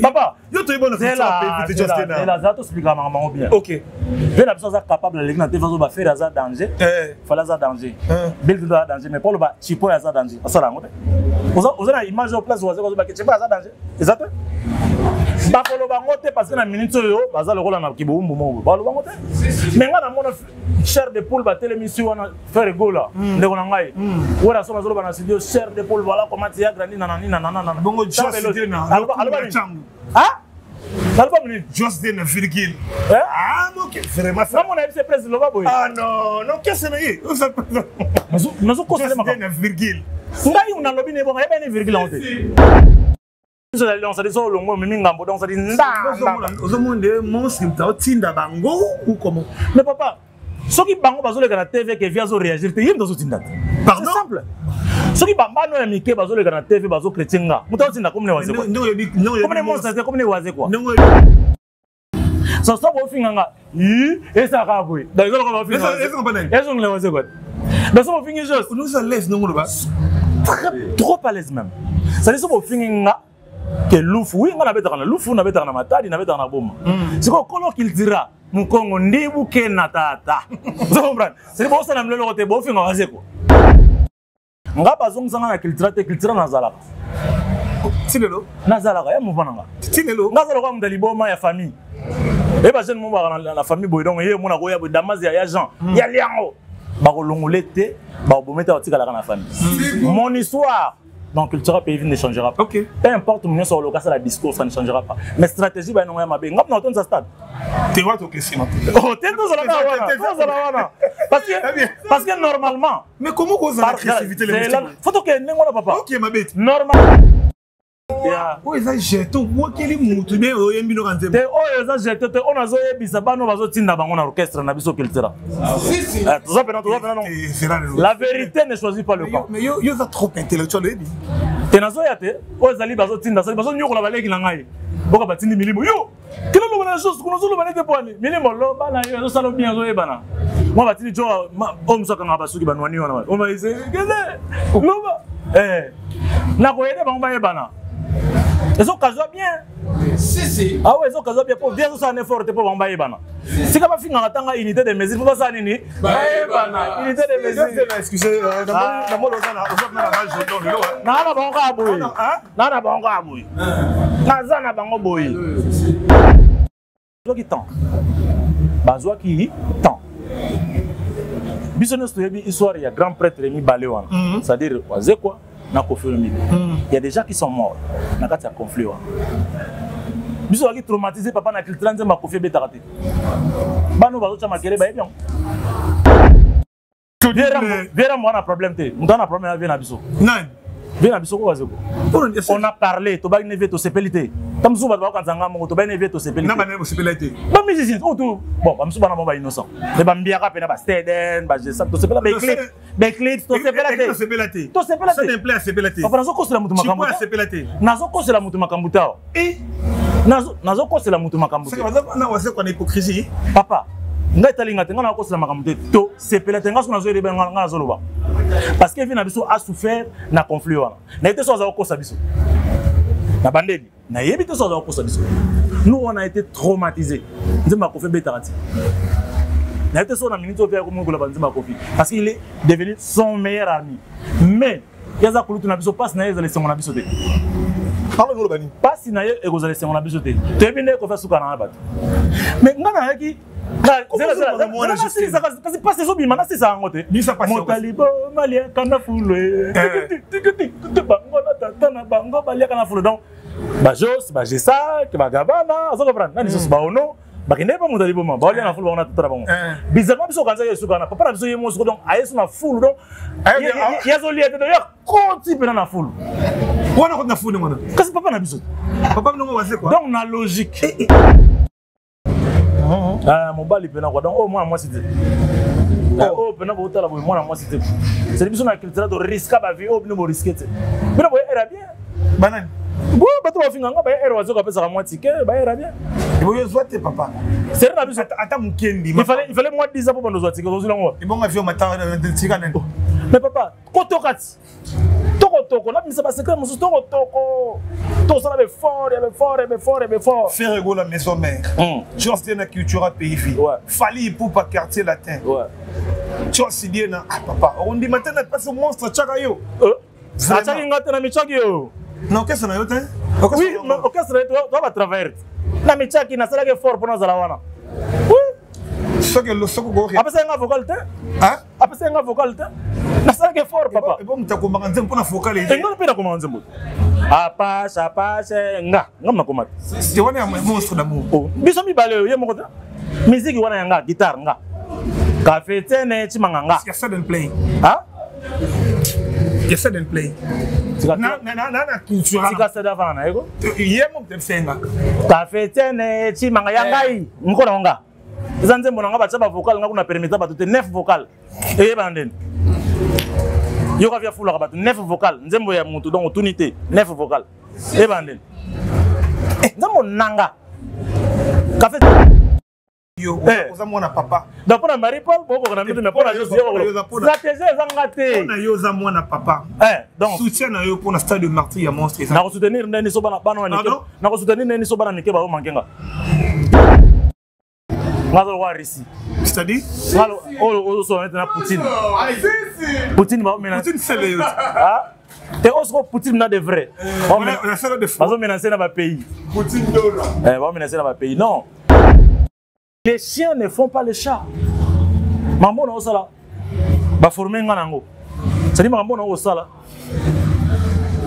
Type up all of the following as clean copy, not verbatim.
Papa, yo toyeba na zela, zela, toexpliquer makambo yango bien. Ok. Vieux na biso aza capable, aleki na te fazo ba Ferre aza danger. Fally aza danger. Bill Clinton aza danger, mais Paul ba Chipo aza danger. Asala yango te. Oza na image au place waza ba Chipo aza danger. Eza te. Bakoloba yango te parce que na minute oyo baza lokola na kibumbu moko. Bakoloba yango te. Mais nga namona chair de poule batelemisi wana Ferre Gola, ndeko na ngai. Wera so nazoloba na studio chair de poule, voilà comment tu as grandi nanani nanana. Bongo Jos Dena. Aloba nini? Ah? L'album nini? Jos Dena virgule. Eh? Ah ok, vraiment ça. Namona yebise presse loba boye. Ah non, non, qu'est-ce que c'est? Nazo kosele Jos makambo. Dena virgule. Ngai nalobi ne bonga yeba ne virgule yango te. Biso ezali donc c'est-à-dire so olongo omemi ngambo, donc c'est-à-dire nda. Ozomona nde monstre moto aotinda bango ou comment? Mais papa, soki bango bazoleka na TV ke vi azoréagir te, ye moto azotinda te. Pardon? C'est simple. Soki bambano ya mike bazoleka na TV bazochrétien, nga moto azotinda komne waze kwa. Ndenge oyebi, ndenge oyebi Komne monstre te, komne waze kwa. Ndenge So so bofinga nga yi esaka boye, donc ezoloka bafinga. Ezonga mpa nani? Ezongela waze kwa. Donc so bofingi jos oza à l'aise ndenge oloba. Très trop à l'aise même. C'est-à-dire so bofingi nga ke lufu, oui, nga nabetaka na lufu, nabetaka na Matadi, nabetaka na Boma. Sikoyo kolo Cultura mokongo ndibu ke na tata, ozo comprendre? C'est bosala miloloko te, bofinga waze kwa. Nga bazongisanga na Cultura te, Cultura nazalaka. Ti lelo. Nazalaka ya mouvement na nga. Ti lelo. Nga azalaka moto ya liboma ya famille. E bajeune mo baka na famille boye, donc ye omona koya boye Damas ya Jean ya liango, bakolongole te, bakobome te, batikalaka na famille. Mon histoire dans Cultura Pays ne changera pas. Peu importe nyonso oloka asala discours, ça ne changera pas. Mais stratégie bayanongo ya mabe, nga mpona otondisa stade. Te wa tokesima. Oh, te, tozala kaka wana, tozala wana, parce que normalement Mais comment kozala agressivité le Faut tokende ndenge wana, papa. Ok, mabe te. Normal. Oyo eza jeton okeli mutu bien, oyembi noka nzembo. Te, oyo eza jeton te. Oyo nazoyebisa bano bazotinda bango na orchestre na biso Cultura. Toza pena, toza pena, non. La vérité ne choisit pas le camp. Mais yo oza trop intellectuel, oyebi. Te, nazoya te. Oyo ezali bazotinda, sali bazonyokola baleki na ngai. Boka batindi milimo yo kila loba na chose kuna, ozoloba nete poani milimo loba na yo ezosala bien, azoyebana mwa batindi jo oyo mosu akangaka basuki banwani wana kende loba nakoyede bango bayebana, ezokazwa bien. Awa ezokazwa bien po bien, ezosala na effort te mpo bango bayebana. Sika bafingaka ntanga unité de mesure mpo basala nini? Bayebana, unité de mesure. Naa na bango kaka boye, naa na bango kaka boye, naza na bango boye. Bazwaki temps, bazwaki temps. Biso nyonso toyebi histoire ya grand prêtre mibale wana, c'est-à-dire Wazekwa na Koffi Olomide. Il y a des gens qui sont morts na kati ya conflit wana. Biso bazalaki traumatisé, papa. Na Cultura nzembo ya Koffi ebetaka te. Bano bazotya makele, bayebi yango. Viera mwana problème te, moto ana problème ya vieux na biso. Nani? Vieux na biso ko Wazeko. On a parlé, tobaki ne vieux tosepeli te. Ta mosusu bato bakokanisa nga moko, tobaki ne vieux tosepeli. Na banani bosepeli te? Bamusicien oyo tu, bon, bamosusu bana bango bainnocent, mais bambiaka pena basteden bagesa, tosepela baeclip, baeclip tosepela te. Tosepela te. Tosepela te. Simple asepela te. Papa, nazokosela moto makambo. Asepela te. Nazokosela moto makambo te awa. Nazokosela moto makambo te. Na Wazekwa na hypocrisie. Papa, ngai etalinga te, ngai nakosela makambo te. Tosepela te. Ngai soki nazoyeba, ngai nazoloba parce que vieux na biso a souffert na conflit wana. Nayebi te so aza kokosa biso na bandeli, nayebi te so aza kokosa biso. Nous, on a été traumatisé. Nzembo ya Koffi ebetaka ti, nayebi te so na minute oyo mpe akomokola banzembo ya Koffi parce qu'il est devenu son meilleur ami. Mais ye aza kulutu na biso, mpasi na ye ezala esengo na biso te. Mpasi na ye ekozala esengo na biso te. Toyebi nde Koffi asuka na bato. Mais ngai nayaki kasi mpasi ezobima, nasisa yango te. Motali bo baliaka na fulu, bango na tata na bango baliaka na fulu. Donc bajos, bagesak, bagabana, ozo comprendre, na lisusu baono bakende mpe moto aliboma, baolia na fulu, bango na tata na bango. Bizarrement, biso okanisa ye esuka na papa na biso ye mosiko, donc aye so na fulu, donc ye azolia te, donc ye akoti mpena na fulu. Wana koti na fulu wana. Kasi papa na biso. Papa mnongo Wazekwa. Donc na logique, mobali mpena kwa, donc oyo mwana mwasi te, oyo mpena botala boye mwana mwasi te. C'est biso na Cultura toriska bavie oyo bino boriske te. Bino boye era bien. Banani? Bo bato bafinga nga, baye ere Wazekwa apesaka mwa ticket, bayera bien. Eboyo ozwa te, papa. Seri na biso. Ata mokendi. Il fallait mwa 10 ans mpo bando ozwa ticket, ozwi yango. Ebonga vio mata tika nani? Mais papa, kotoka ti toko. Tokotoko nabimisa basecret mosusu, tokotoko tosala befort ya befort ya befort ya befort. Ferre Gola maison mère, Jos na Cultura Pays Vie, Fally Ipupa Quartier Latin, Jos Diena. Ah papa, ondima te na place monstre atiaka yo. Atiaki nga te, na mitiaki yo. Na orchestre na yo te. Oui, orchestre na yo, toa batravailleur na mitiaki, nasalaki effort mpo nazala wana. Oui, soki apesaki nga vocal te, apesaki nga vocal te, nasalaki effort, papa. Ebo moto akomaka nzembo mpona vocal? Enga mpe nakomaka nzembo, apashe apashe, nga nakoma te. Wana ya monstre d'amour. Biso mibale oyo, ye moko te. Miziki wana ya nga, guitare nga, café tene cimanga nga. Ya sudden play. Ah? Ya sudden play na culture. Tika sada vana na yeko. Ye mo te senga. Café tene cimanga ya ngai, moko na nga eza nzembo na nga, batya bavocal nga kuna, permettre bato te, neuf vocal eyebana ndeni yoka via fulaka bato, neuf vocal, nzembo ya motu, donc otuni te, neuf vocal eyebana ndeni nzembo nanga café. Yo oza mwana papa. Donc mpona Marie Paul bokoka na mitu, mais mpona stratégie eza nga te. Mpona yo oza mwana papa. Donc soutien na yo mpona stade de martyr ya monstre? Nakosoutenir ndeni so bana bana wana, nakosoutenir ndeni so bana mike baomanke nga, nga aza lokwa Russie. C'est-à-dire? Oyo ozosola neti na Poutine, Poutine baomena. Poutine sele yo. Te, oyo soko Poutine na de vrai bazomenace na bapays, baomenace na bapays. Non, les chiens ne font pas les chats. Mambo na osala, baforme nga nango, c'est-à-dire makambo na osala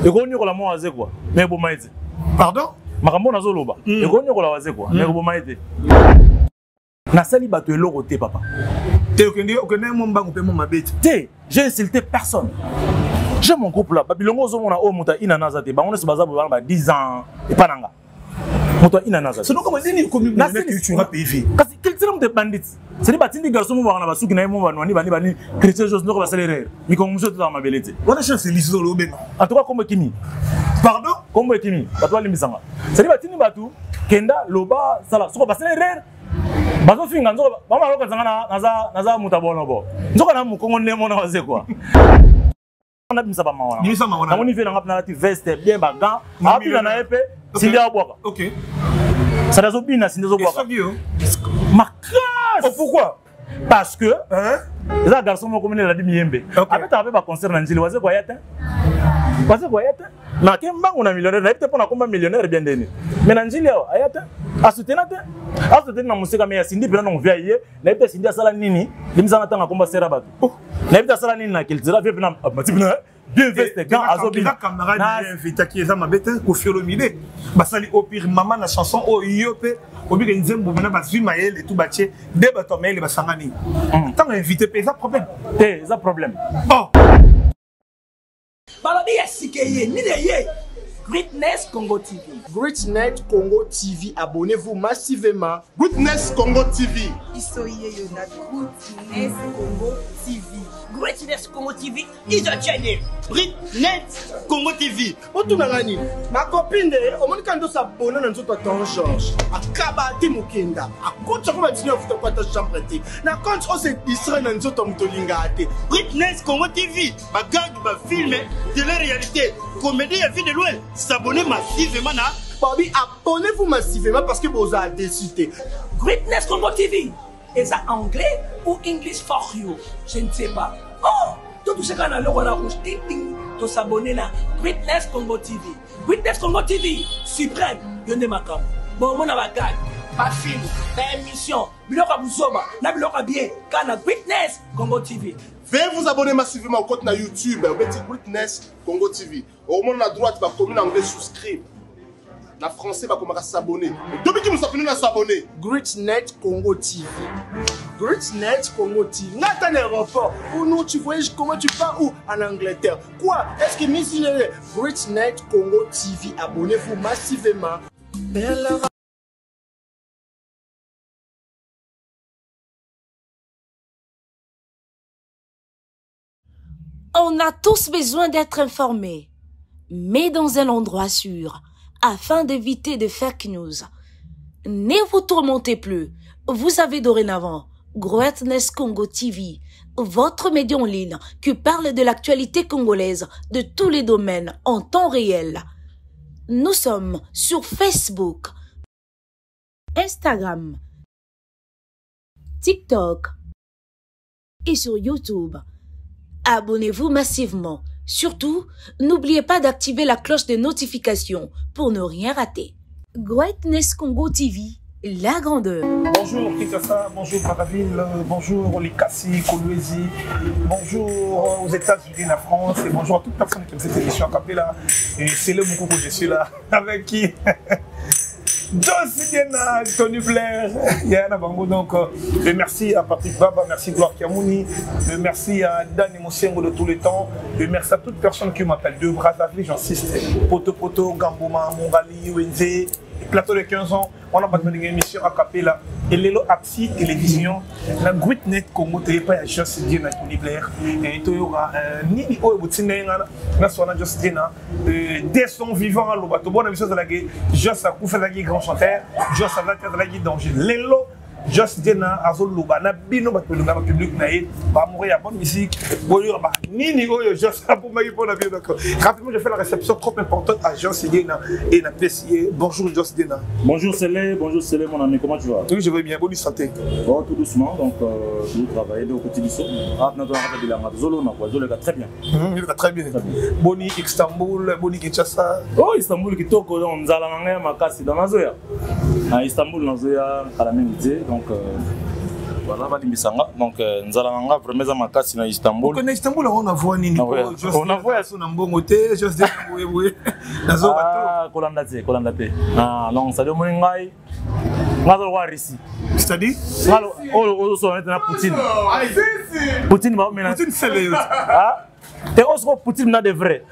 ekonyokola mwa waze kwa, mais eboma ye te. Pardon? Makambo nazoloba ekonyokola waze kwa, mais ekoboma ye te. Nasali bato eloko te, papa. Te, okende okende mo mbangu mpe mo mabe te. Te, j'ai insulté personne. J'ai mon groupe là, babilongo ozomona oyo, moto aina aza te, bango nyonso baza bana ba 10 ans epa na nga, moto aina naza. Sono koma nini ekomi culture PV? Kasi culture moto ebanditi, cedi batindi garçon mo baka na basuki na ye mo banwani bani bani chrétien jos ndoko basali erreur, mikongo mosusu etotaka mabele te. Wana chance elisi olobenga. En tout cas kombo ekimi. Pardon? Kombo ekimi, bato balimbisanga, cedi batindi bato kenda loba sala, soko basali erreur bazofinga nzoka bango balokazanga naza moto abonobo, nzoka na mokongo nde mona waze kua nabimisa bamawa. Namoni vie nanga nalati veste bien, bagan abina na ye mpe sindi abwaka sadi azobina, sindi azobwaka makasi. Pourquoi? Parce que eza garçon moko mene eladi miyembe, abetaka mpe baconcert na nzili, waze kwaya te, waze kwaya te, mais ake mbangu na millionnaire, nayebi te mpo nakoma millionnaire bien ndeni, mais na nzili awa aya te, asutena te, asuteni na mosika, mais asindi mpena nongo via ye, nayebi te asindi asala nini, limisanga ntango akomba sera bato, nayebi te asala nini na culture vie mpena mati mpena bien veste gant azobina. Camarade invitaki eza mabe te, Koffi Olomide basali opire mama na chanson oyo yo mpe obike nzembo mena, bazwi mayele tu batie nde bato ya mayele basangani, ntango invité mpe eza problème. Te, eza problème. Oh. Balobi ya sike ye nini eye? Greatness Congo TV. Greatnet Congo TV, abonnez-vous massivement. Greatness Congo TV. Biso yeyo na Greatness Congo TV. Greatness Congo TV is a channel. Greatnet Congo TV. Otunanga nini? Macopine nde omoni kaka ndoso abona na nzoto ya ton George. Akaba te mokenda. Akotisa ko batini afuta ko ata chambre te. Na compte o se distraire na nzoto ya moto olingaka te. Greatness Congo TV, bagag, bafilm, télé-réalité, comédie ya vie de loin. S'abonner massivement na Babi, abonnez-vous massivement parce que vous avez déçu. Greatness Congo TV. Eza anglais ou English for you? Je ne sais pas. Oh, tout ce qu'on a le rouge ting ting, to s'abonner na Greatness Congo TV. Greatness Congo TV, suprême, yo nde makambo. Bon, mona ba gag, ba film, ba émission, biloko ya buzoba, na biloko ya bien, kana Greatness Congo TV. Veuillez vous abonner massivement au compte na YouTube, obeti Greatness Congo TV. Au moment na droite, bakomi na anglais souscrire. Na français bakomaka s'abonner. Tobiki musafini na s'abonner. Greatnet Congo TV. Greatnet Congo TV. Nathan aéroport. Ou non, tu voyages comment? Tu pars où? En Angleterre. Quoi? Est-ce que Miss Greatnet Congo TV, abonnez-vous massivement. On a tous besoin d'être informés, mais dans un endroit sûr, afin d'éviter de fake news. Ne vous tourmentez plus. Vous avez dorénavant Greatness Congo TV, votre média en ligne qui parle de l'actualité congolaise de tous les domaines en temps réel. Nous sommes sur Facebook, Instagram, TikTok et sur YouTube. Abonnez-vous massivement. Surtout, n'oubliez pas d'activer la cloche de notification pour ne rien rater. Greatness Congo TV, la grandeur. Bonjour Kinshasa, bonjour Brazzaville, bonjour Likasi, Kolwezi, bonjour aux États-Unis, la France et bonjour à toute personne qui aime cette émission à Capella. Et c'est le Moukoko, je suis là avec qui Joss Diena, Tony Blair, Yana Bango. Donc, et merci à Patrick Baba, merci Gloire Kiamouni, et merci à Dani Mosengo de tous les temps, et merci à toute personne qui m'appelle de Brazzaville, j'insiste, Poto Poto, Gamboma, Mongali, Wenze, plateau de 15 ans, on a une émission à Capella, et Lelo Apsi Télévision, la Net Congo, télé pas à Joss Diena, Tony Blair, et Toyora, Nini Oyo Boutina, Naswana Joss Diena, dès son vivant, aloba, tobona biso azalaki Joss akufa azalaki grand chanteur, Joss azalaki azalaki danger. Lelo Joss Diena azoloba na bino bato bolingaka public na ye, baamoureux ya bonne musique, boyoka ba nini oyo Joss abomaki mpona bino. Donc rapidement, je fais la réception trop importante à Joss Diena et na pesi ye. Bonjour Joss Diena. Bonjour Célé, bonjour Célé mon ami, comment tu vas? Oui, je vais bien, bonne santé. Bon, tout doucement, donc nous travaillons de côté du son. Ah, nous avons bilanga zolo na quoi, zolo très bien. Il va très bien. Boni Istanbul, Boni Kinshasa. Oh, Istanbul kitoko, donc nzala na ngai makasi dans nazoya. Na Istanbul nazoya kala mingi te, donc voilà balimbisanga. Donc nzala na nga vraiment za makasi na Istanbul. Na Istanbul on a voix nini? Ah ouais. On a voix na mbongo te, just dire boye boye. Nazo bato. Ah, kolanda te, kolanda te. Ah, non, ça de moni ngai. Ngazo wa Russie. C'est-à-dire? Ngalo oh oh so na Poutine. Poutine ba mena. Poutine c'est le. Ah. Te osiko Poutine na de vrai.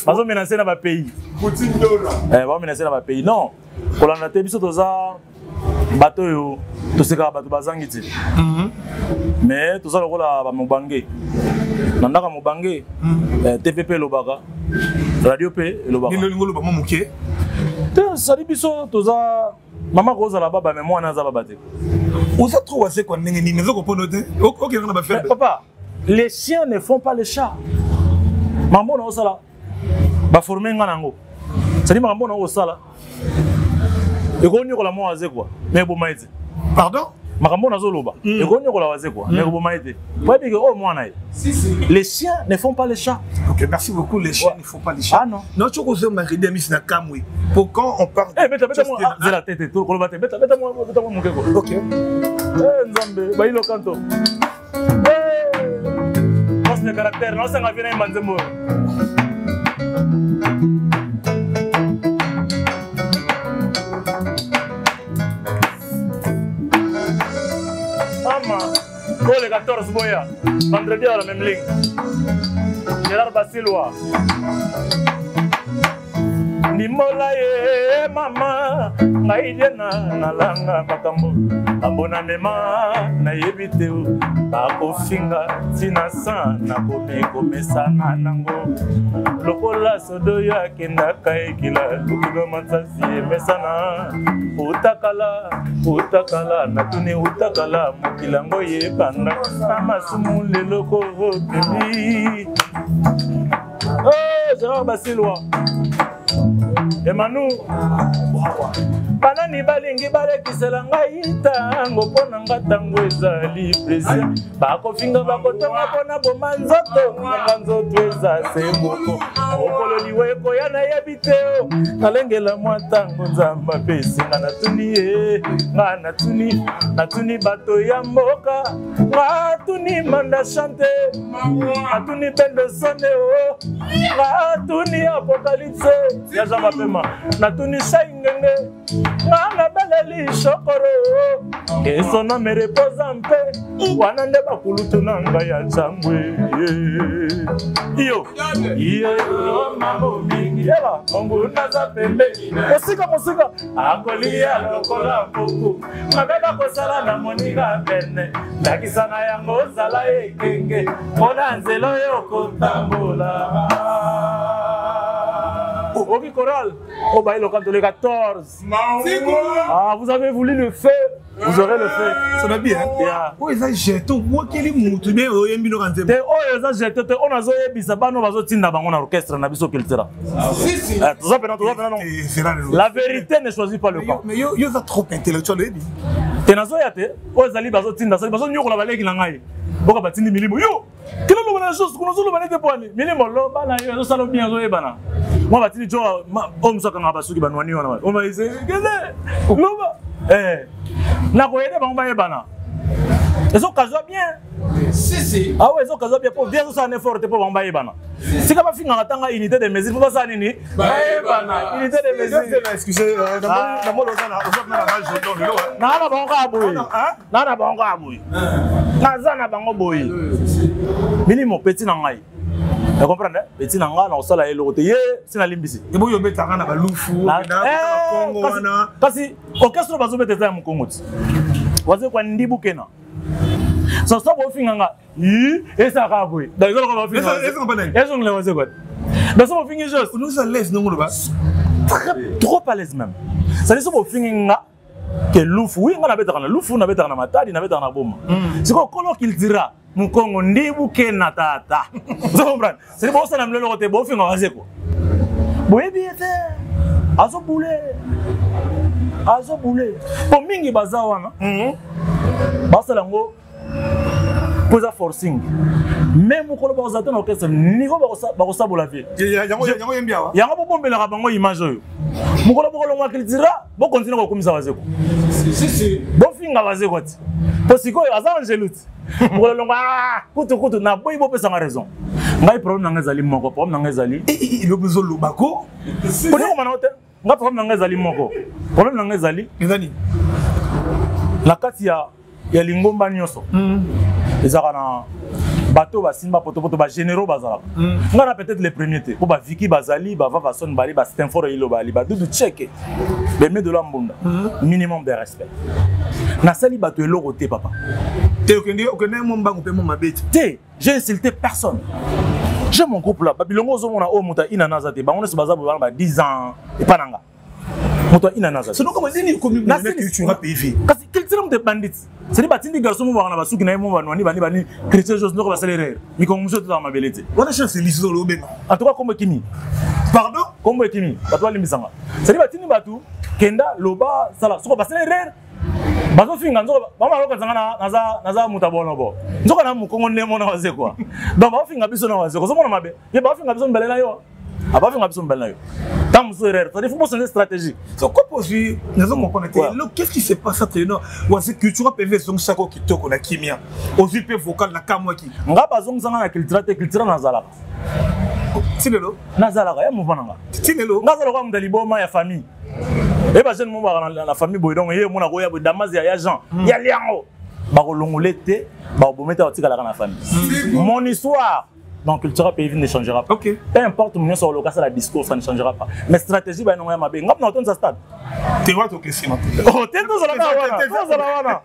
Bazo menacer na ba pays. Poutine dola. Eh ba menacer na ba pays. Non. Kolanda te biso toza bato oyo tosekaka bato bazangi te. Mais toza lokola ba mobange. Na ndaka mobange, TV pe elobaka, radio pe elobaka. Nini olingi oloba mwa moke? Te, sali biso toza mama kozala baba mais mwana aza baba te. Oza trop wazekwa ndenge nini? Naza kopona te. Okendaka na ba faible. Papa, les chiens ne font pas les chats. Mambo na osala ba former nga nango. C'est-à-dire mambo na osala. Ekonyokola mwa wazekwa, mais eboma ye te. Pardon? Makambo nazoloba. Ekonyokola wazekwa, mais eboma ye te. Oyebi ke oyo mwana ye. Les chiens ne font pas les chats. Ok, merci beaucoup. Les chiens ne font pas les chats. Ah non. Non, tu vois, Marie Demis na Kamwe. Pour quand on parle. Eh, beta, beta, moi, ah, zela tete, to koloba te. Beta, beta, moi, beta, moi, mokeko. Ok. Eh, Nzambe, bailo kanto. Eh, force de caractère, non, ça va venir manzembo. Mama, oh, le 14 boya, vendredi à la même ligne. Gérard Basilwa. Ndimbola ye mama, ngai Diena nalanga makambo. Abonamema nayebi te o, bakofinga ntina san nakomi komesana nango. Lokola sodo yo akendaka ekila, lokola masasi emesana. Utakala, utakala, natuni utakala, mokili yango yebanda. Na masumu lelo kotebi. Oh, Gérard Basilwa. Emanu, banani balingi balekisela ngai ntango mpo na nga ntango ezali plaisir. Bakofinga bakotonga mpo na boma nzoto, nga nzoto eza se moko. Mokolo liwa ekoya nayebi te o, nalengela mwa ntango Nzambe apesi nga natuni ye, nga natuni, natuni bato ya mboka, nga natuni manda chante, natuni bende sone o, nga natuni apocalypse ya Jean Mapema, natuni Shai Ngenge, nga nabeleli shokoro, esona me repose mpe, wana nde bakulutu na ngai ya Njambwe. Iyo, iyo, mambo mingi, ela, mongu naza pembeni, mosika, mosika, akolia lokola mpuku, mabe bakosala na moninga pene, ndakisa na yango ozala ekenge, mpona nzela oyo okotambola. Oki chorale oyo baye lokanto le 14. Ah, vous avez voulu le feu, vous aurez le feu. Ça va bien. Yeah. Oyo eza jeton obwakeli mutu bien oyembi noka nzembo. Te oyo eza jeton te, oyo nazoyebisa bana oyo bazotinda bango na orchestre na biso cultura. Toza pena, toza pena non. La vérité ne choisit pas le camp. Mais yo yo oza trop intellectuel oyebi. Te nazoya te, oyo ezali bazotinda, bazonyokola baleki na ngai. Boka batindi milimo yo. Kila loba na jos kuna ozoloba nete pwani milimo loba na yo ezosala bien azoyebana mwa batindi jo oyo mosu akangaka basuki banwani wana omaisegele loba nakoyede bango bayebana ezokazwa bien awa ezokazwa bien mpo bien azosala na effort te mpo bango bayebana sika bafingaka ntanga unité de mesure mpo basala nini bayebana unité de mesure naa na bango kaka boye naa na bango kaka boye naza na bango boye milimo peti na ngai ya comprendre peti na ngai nakosala ye eloko te ye si nalimbisi eboyi obetaka na balufu wana kasi orchestre oyo bazobeta eza ya mokongo ti wazekwa ndibukena soso bofinga nga esalaka boye ezongela wazekwa donc so bofingi jos trop à l'aise même c'est-à-dire so bofingi nga ke lufu wi nga nabetaka na lufu nabetaka na matadi nabetaka na boma sikoyo kolo kiltira mokongo ndibu ke na tata ozo comprendre seli bosala miloloko te bofinga wazeko boyebi ye te azobule azobule mpo mingi baza wana basala yango mpo eza forcing mais mokolo bakozala te na orchestre niveau bakosabola vie yango bobombelaka bango image oyo mokolo bokolongwa cultura bokontinue kokumisa wazeko bofinga wazeko ti mpo sikoyo aza angelu ti mokolo longwa ah, kutu kutu naboyi bopesanga raison ngai problème na ngai ezali moko problème na ngai ezali elobi ozoloba ko onikoma na yo te nga problème na ngai ezali moko problème na ngai ezali ezali na kati ya ya lingomba nyonso ezalaka na bato basimba potopoto bagénéraux bazalaka nga na peut-être les premiers te mpo baviki bazali bavavason bali bastenfort eyilo bali badudu cheke beme de la mbunda minimum de respect nasali bato eloko te papa te okende okende mwa mbangu mpe mwa mabe te J'ai insulté personne. J'ai mon groupe là. Babilongo ozomona oyo moto ya inana aza te. Bango nyonso baza boye ba 10 ans epa na nga. Moto ya inana aza te. Sono koma nini ekomi Na boye culture PV. Kasi culture moto ebandi ti. C'est batindi garçon mo baka na basuki na ye mo banwani bani bani Christian Jos ndoko basali erreur. Mikongo mosusu tozala mabele te. Wana chance elisi olo obenga. En tout cas kombo ekimi. Pardon? Kombo ekimi. Bato balimbisanga. C'est batindi bato kenda loba sala soko basali erreur bazofinga nzoka bango balokanisa nga naza naza moto ya bonobo nzoka na mokongo nde mona wazekwa donc baofinga biso na wazekwa ozomona mabe ye baofinga biso mibale na yo abafinga biso mibale na yo ntango mosusu erreur c'est-à-dire faut bochanger stratégie. So quoi pozwi nazo comprendre te lo qu'est-ce qui se passe entre no wazi culture PV ezongisaka kitoko na kimia ozwi mpe vocal na kamwaki nga bazongisanga na culture te culture nazalaka ti lelo nazalaka ya mouvement na nga ti lelo nga azalaka moto ya liboma ya famille ye bajeune mo baka na famille boye donc ye omona koya boye damas ya jean ya liango bakolongole te bakobome te batikalaka na famille mon histoire dans Cultura Pays ne changera pas. Okay. Peu importe mon sur le cas la discours ça ne changera pas. Mais stratégie ba non ya mabe. Ngap na otonza stade. Te wa to kesi ma. Oh, te to zala wana. To zala wana.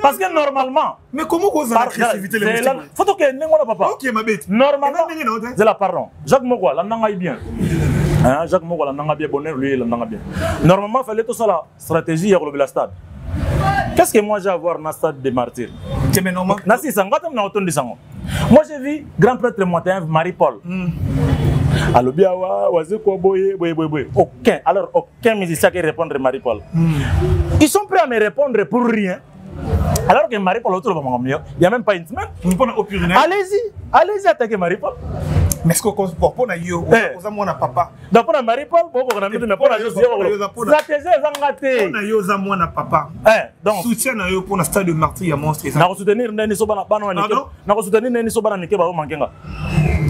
Parce que normalement Mais comment cause la agressivité les Faut que ndenge wana papa. OK ma bête. Normalement. Zela pardon. Jacques Mokwa la nanga bien. Hein, Jacques Mokwa la nanga bien bonheur lui la nanga bien. Normalement fallait tout ça la stratégie ya kolobela stade. Qu'est-ce que moi j'ai à voir dans stade des martyrs? C'est mais normal. Nasi sanga tam na otondisa ngo. Moi j'ai vu grand prêtre moyen Marie-Paul. Alobi awa wazekwa boye boye boye boye. Aucun alors aucun musicien qui répondre Marie-Paul. Ils sont prêts à me répondre pour rien. Alors que Marie-Paul autour de maman il n'y a même pas une semaine. Allez-y, allez-y attaquer Marie-Paul. Mais est-ce que pour na yo, oza mwana papa. Donc pour Marie-Paul, pour qu'on a mis mais pour la stratégie ezanga te. Pour na yo oza mwana papa. Eh, donc soutien na yo pour na stade de martyr ya monstre. Na soutenir ndeni so bana bana mike. Na soutenir ndeni so bana mike ba mankenga.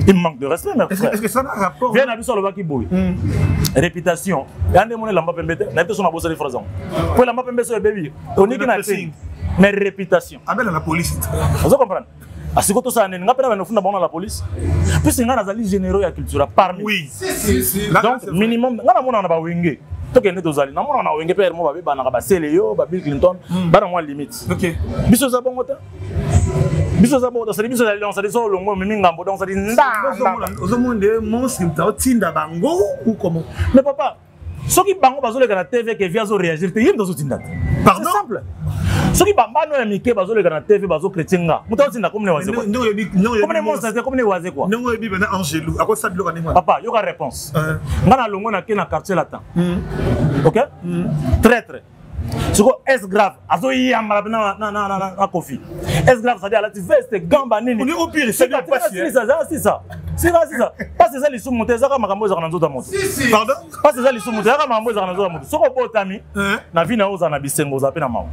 Il manque de respect mais est-ce que ça n'a rapport? Viens na biso alobaki boye. Réputation. Ya nde mona lamba pembe te. Na biso na bosali phrase. Po lamba pembe so ebebi. Oniki na te. Mais réputation. Abela la police. Ozo comprendre? Asiko tosala nini nga mpe na bano funda bango na la police puisque nga nazali généraux ya culture parmi. Oui. Si, si, si. Donc minimum nga namonaka na bawenge tokende tozali namonaka na wenge mpe hermo babebanaka basele yo ba Bill Clinton bana mwa limite. Okay. Biso eza bongo te. Biso eza bongo, c'est biso ezali donc c'est so olongo omemi ngambo donc c'est nda. Ozomona nde monstre moto aotinda bango ou comment? Mais papa, soki bango bazoleka na TV ke vie azo réagir te, ye moto azotinda te. Pardon? C'est simple. Soki bambano ya mike bazoleka na TV bazochrétien nga, moto azotinda comme ne waze quoi. Comme ne monstre te, comme ne waze quoi. Ndenge oyebi bana Angelo, akosala biloko ndenge wana. Papa, yoka réponse. Nga na longo na ke na quartier latin. OK? Traître. Siko est grave azoyambala mpe na kofi est grave sadi alati veste gamba nini sisa sisa pasi eza lisumu te ezaka makambo ezaka na nzoto ya moto pasi eza lisumu te ezaka makambo ezaka na nzoto ya moto soki obotami na vie na yo ozala na bisengo ozala mpe na mawa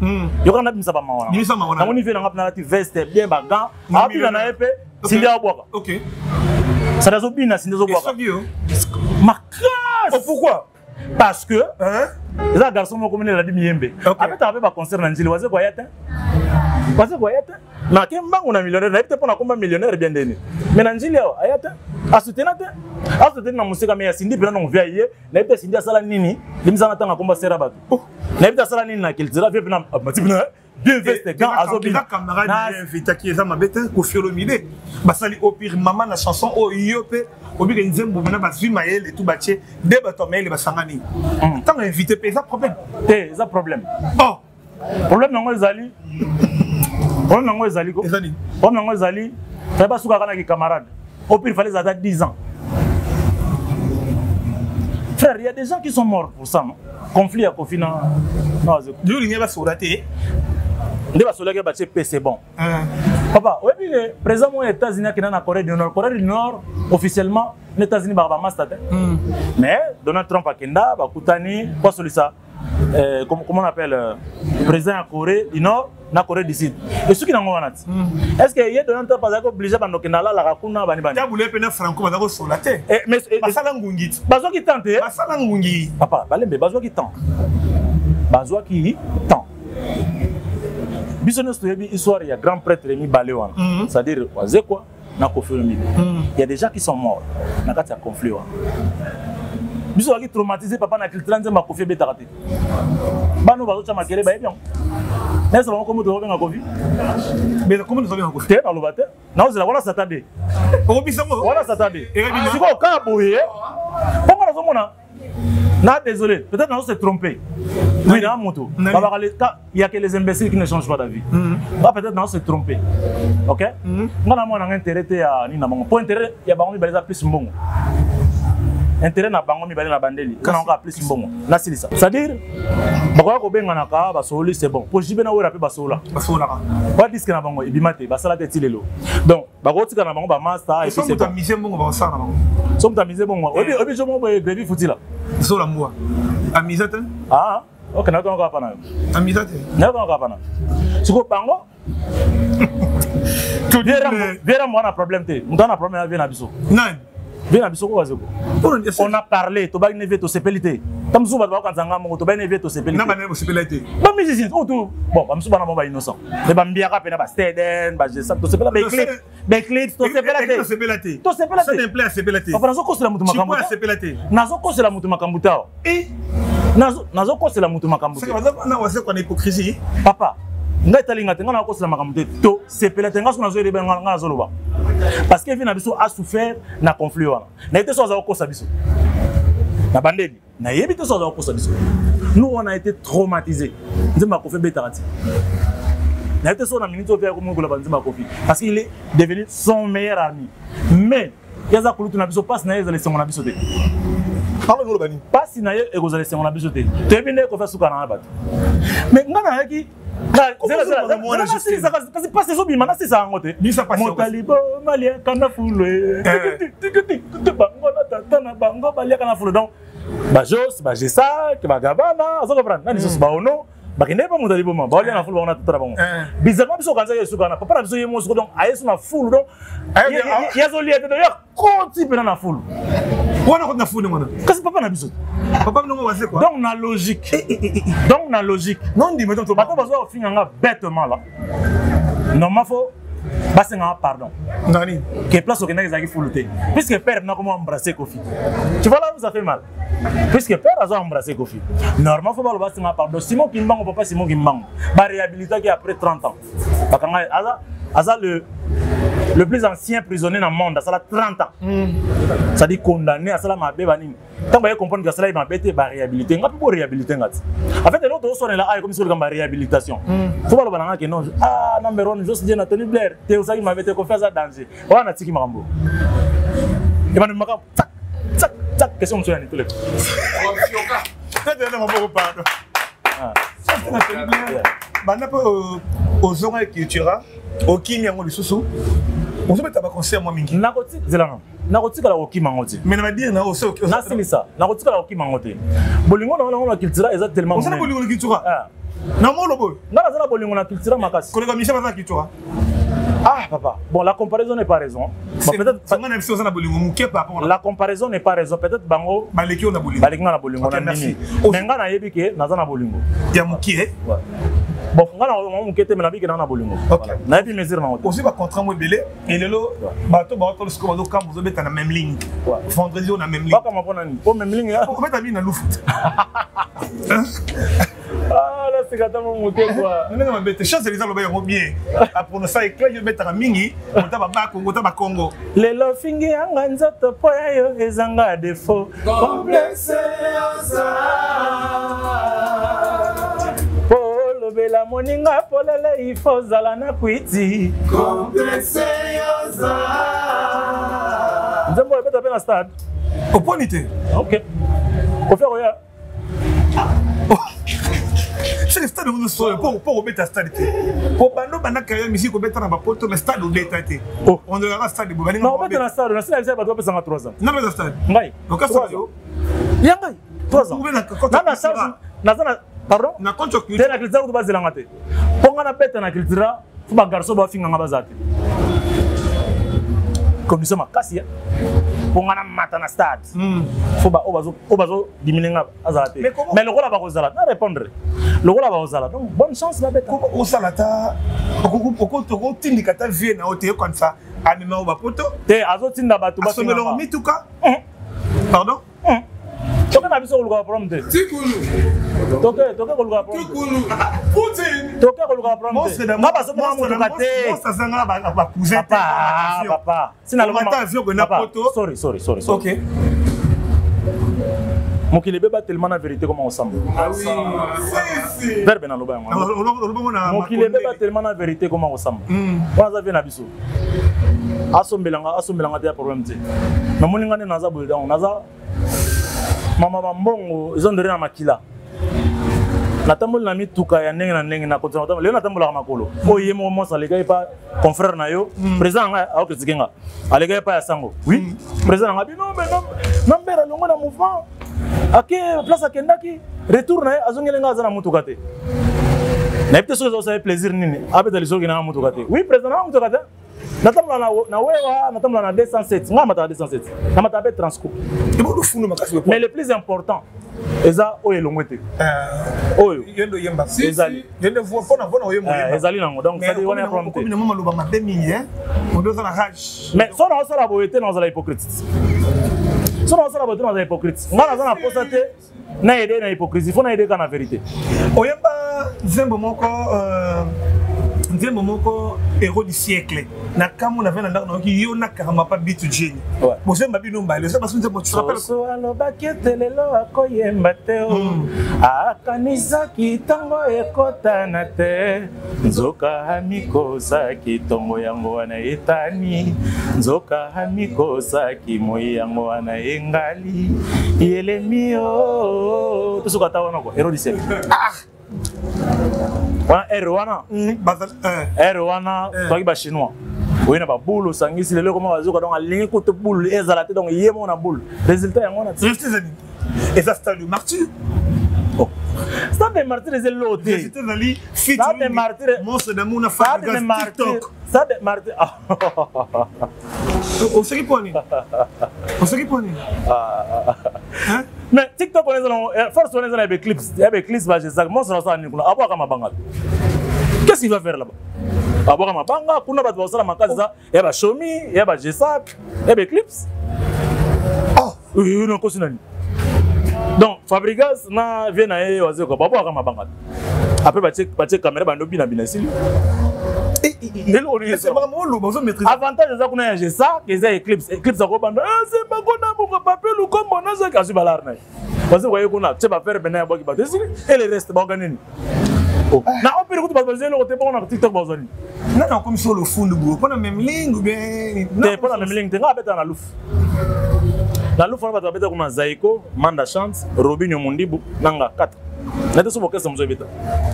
yoka nabimisa bamawa namoni vie nanga mpe nalati veste bien bagan abina na ye mpe sindi abwaka sadi azobina sindi azobwaka makasi pourquoi? Parce que eza garçon moko mene eladi miyembe abetaka mpe baconcert na nzili waze kwaya te, waze kwaya te nake mbangu na millionnaire nayebi te mpo nakomba millionnaire bien ndeni mais na nzili awa aya te, asutena te, asuteni na mosika mais asindi mpena nongo via ye. Nayebi te asindi asala nini limisanga ntango akomba sera bato, nayebi te asala nini na cultura vie mpena mati mpena bien veste gant azobina. Camarade invitaki eza mabe te. Koffi Olomide basali opire mama na chanson oyo yo mpe obike nzembo mena bazwi mayele tu batie nde bato ya mayele basangani. Ntango invité mpe eza problème. Te, eza problème. Oh, problème yango ezali, problème yango ezali ko problème yango ezali fallait basukaka na kicamarade. Au pire fallait ata 10 ans. Frère, il y a des gens qui sont morts pour ça, non? Conflit ya Koffi na yo olingi basola te. Nde basolaki batie pe c'est bon. Papa, oyebi ke président moko ya États-Unis akenda na Corée du Nord. Corée du Nord officiellement na États-Unis baka bamasta te, mais Donald Trump akenda, bakutani po asolisa comment on appelle président ya Corée du Nord na Corée du Sud. Esuki nango wana ti est ce que ye Donald Trump azalaki obligé bandokende alalaka kuna bani bani? Tabule mpe na Franco baza kosola te. Basala ngungi ti. Bazwaki temps te. Basala ngungi. Papa, balembe, bazwaki temps, bazwaki temps. Biso nyonso toyebi histoire ya grand prêtre mibale wana, c'est à dire Wazekwa na Koffi Olomide. Il y a des gens qui sont morts na kati ya conflit wana. Biso bazalaki traumatisé, papa. Na culture nzembo ya Koffi ebetaka te. Bana oyo bazotya makele bayebi yango. Nayesa bango kombo tozobenga Koffi te, naloba te, naozela wana satan de wana satan de. Sikoyo kaka boye mpongo nazomona na désolé, peut-être nazo se tromper. Oui, na moto babaka il y a que les imbéciles qui ne changent pas d'avis. Ba peut-être nazo se tromper. OK, nga na mwana nga intérêt te ya nini na bango, po intérêt ya bango mibale eza plus mbongo. Intérêt na bango mibale na bandeli eza nango kaka plus mbongo. Nasilisa, c'est-à-dire bakoya kobenganaka, basoli, c'est bon. Po JB na Wera mpe basola. Basolaka. Ba disque na bango ebima te, basala te ti lelo. Donc bakotika na bango bamasta et puis c'est bon. Amise mbongo bakosala na bango. So moto amise bongo, oyebi jo moko boye grevi futila. Zola mbwa amisa te. Ah ok, nayoki kaka na yo. Amisa te. Nayoki kaka na yo. Sikoyo bango viera mwana problème te, moto ana problème ya vie na biso. Nani? Vie na biso ko wazeko. On a parlé, tobaki ne vie tosepeli te. Ta mosusu bato bakokanisa nga moko, tobaki ne vie tosepeli. Na banani bosepela te? Bamusicien oyo to bon, bamosusu bana bango bainnocent, mais bambiaka mpena basteden bagesa tosepela baeclipse, baeclipse tosepela te. Tosepela te. Tosepela te. Simple asepela te. Papa, nazokosela moto makambo. Asepela te. Nazokosela moto makambo te awa. Nazokosela moto makambo te. Na wasekwa na hypocrisie. Papa, ngai etalinga te, ngai nakosela makambo te. Tosepela te, ngai soki nazoyeba ngai nazoloba parce que vie na biso a souffert na conflit wana. Nayebi te so aza kokosa biso na bandeli, nayebi te so aza kokosa biso. Nous, on a été traumatisé. Nzembo ya Koffi ebetaka ti nayebi te so na minute oyo mpe akomokola banzembo ya Koffi parce qu'il est devenu son meilleur ami. Mais ye aza kulutu na biso, mpasi na ye ezala esengo na biso te. Mpasi na ye ekozala esengo na biso te. Toyebi nde Koffi asuka na bato. Mais ngai nayaki kasi mpasi ezobima, nasisa yango te. Motalibo baliaka na fulu, bango na tata na bango baliaka na fulu. Donc bajos, bagesak, bagabana, ozo comprendre na lisusu baono bakende mpe moto aliboma baolia na fulu, bango na tata na bango. Bizarrement biso okanzaki esuka na papa na biso ye mosiko. Donc aye so na fulu, donc ye azolia te, donc ye akoti mpena na fulu. Wana koti na fulu wana. Kasi papa na biso. Papa mnongo wase quoi. Donc na logique, donc na logique non ndima bato bazwa kofinga nga bêtement là, normalement faut basengaka pardon. Nani? Ke place okendaki ezalaki fulu te, puisque père na komo embrasser Koffi. Tu vois là où ça fait mal? Puisque père azo embrasser Koffi, normalement faut baloba basenga pardon. Simon Kimbango, papa Simon Kimbango, baréhabilitaki après 30 ans, bakanga aza Aza le plus ancien prisonnier dans le monde, asala 30 ans. C'est-à-dire condamné, asala mabe banini. Tant baye comprendre que asala mabe te ba réhabiliter, nga pe bo réhabiliter nga ti. En fait, eloko tozosonela aye comme soki ba réhabilitation. Faut baloba na nga ke non, ah number one, Jos Dieu na Tony Blair, te osaki mabe te, Koffi aza danger. Wana natiki makambo. Ebanda makambo tsak tsak tsak, question mosusu ya nini toleka. Tete maboko pardon. Banda mpe ozonga cultura okimi yango lisusu ozobeta baconcert mwa mingi. Nakotizelanga, nakotikala kokima yango te. Mais na badire na nasilisa, nakotikala kokima yango te. Bolingo na ngo na cultura eza tellement osala bolingo na cultura na molo boyo. Nga naza na bolingo na cultura makasi. Koleka Michel baza na cultura. Ah papa, bon, la comparaison n'est pas raison. Bon, peut-être peut la comparaison n'est pas raison. Peut-être bango baleki na bolingo. Baleki nga na bolingo na nini. Mais nga nayebi ke naza na bolingo. Ya mokie. Bon, nga na moke te, mais nayebi ke naza na bolingo. Nayebi mesure nango te. Ozwi bacontrat mo ebele elelo bato baotala sikoyo bazokamba ozobeta na même ligne vendredi oyo na même ligne. Bakama mpo na nini? Po même ligne obeta mingi na lufu. Ah, naseka ntango moke kua. Ndenge mabe te, chance eza loba yango bien aprononsa éclat yo obetaka mingi ota babakongo ota bakongo. Lelo fingi yanga nzoto mpo ya yo ezanga defo complexe oza po olobela moninga polele ifo ozala na kwiti complexe oza. Nzembo ebeta mpe na stade. Oponi te. Ok, Koffi akoya. Soki stade ozo solo po kobeta stade te, po bando banda carrière musique obeta na bapoto, mais stade obeta te. Ondolaka stade boye baninga. Obeta na stade nasila bisa bato bapesanga 3 ans. Nabeta stade. Ngai okasala yo. Ya ngai 3 ans na na charge naza na pardon. Na compte. Te, na cultura kutu bazelanga te, mpo nga nabeta na cultura fo bagarçon bafinganga baza te, condition makasi mpo nga namata na stade fo oyo bazodimine nga azala te. Mais lokola bakozala na répondre, lokola bakozala, donc bonne chance, babeta. Osala ata okotindika ata vie na yo te, yokanisa amema oyo bapoto. Te, azotinda bato. Asomeloko mituka, pardon. Toke na biso koluka baproblème te, toke toke koluka problème, toke koluka problème te. Nga basombaka motuka te. Azanga bacousin. Papa, papa. Papa, sorry, sorry, sorry. Ok. Mokili ebeba tellement na vérité koma kosamba verbe naloba yango. Mokili ebeba tellement na vérité koma kosamba. Wana aza vie na biso, asombelanga asombelanga te ya problème te. Namoni nga nde naza boye, donc naza mama bambongo eza ndere na makila. Natamboli na mituka ya ndenge na ndenge, na continue kotambola. Lelo natambolaka makolo. Oyo ye moko mwasi alekaki pa confrère na yo, président na ngai aocritiquer nga, alekaki pa ya sango. Oui, président na ngai bino nambera longo na mouvement ake place akendaki, retour na ye azongeli nga aza na motuka te. Nayebi te soki ezosala plaisir nini abeta lisoki nanga motuka te. Oui, président nanga motuka te. Natambola na wewa, natambola na 207, nga mataka 207, namataka mpe Transco. Mais le plus important eza oyo elongwe te, oyo ezali ezali nango, donc wana ya problème te. Maloba mabe mingi, oza na rage. Mais so naosala boye te, nazala hypocrite. So naosala boye te, nazala hypocrite. Nga naza na posa te na aider na hypocrisie, faut na aider kaka na vérité. Oyemba nzembo moko héros du siècle na kamo na ve na ndako, nayoki yo na karama pa bitu jeni bozemba bino mbale oza baso nzembo. Soso alobaki ete lelo akoyemba te o, akanisaki ntango ekotana te, nzoka amikosaki ntongo yango wana etani, nzoka amikosaki moi yango wana engali yelemi o. Tosoka ata wana kua héros du siècle wana r wana r wana toaki bachinois oye na baboule osangisi lelo ekoma bazoka, donc alingi kutu boule ezala te, donc ye moko na boule, résultat yango wana. Eza stade du martyr. Stade de martyr eza eloko te. Ezali. Stade de martyr. Monstre d'amour na Stade de martyr, stade de martyr. Oseki mpo nini? Oseki mpo nini? Mais TikTok wana eza nango force wana eza na baeclipse ya baeclipse bagesaka. Monstre asala nini kuna? Abwaka mabanga. Qu'est-ce qu'il va faire là-bas? Abwaka mabanga kuna, bato bakosala makasi eza ya bashomi, ya bagesak, ya baeclipse. Nakosi nani? Donc Fabrigas na vie na ye wazeko babwaka mabanga, après batie caméra, bando bina bina esili. Avantage eza kuna ya gesa eza eclipse. Eclipse akobanda sembakona bongo pape lukombo nazaki azwi balare na ye bazokoye kuna tie bafere pene ya bwaki bato esili et le reste baoka nini? Oh. Na opere kutu bato bazwi eloko te bongo na TikTok bazwa nini? Nani akomisi oyo lofundu boye mpona memling ou bien? Te, mpona memling te. Nga abetaka na lufu, na lufu wana bato babeta kuna Zaiko, Manda Chance, Robinio Mundibu nanga 4 na te so bokesa mozo ebeta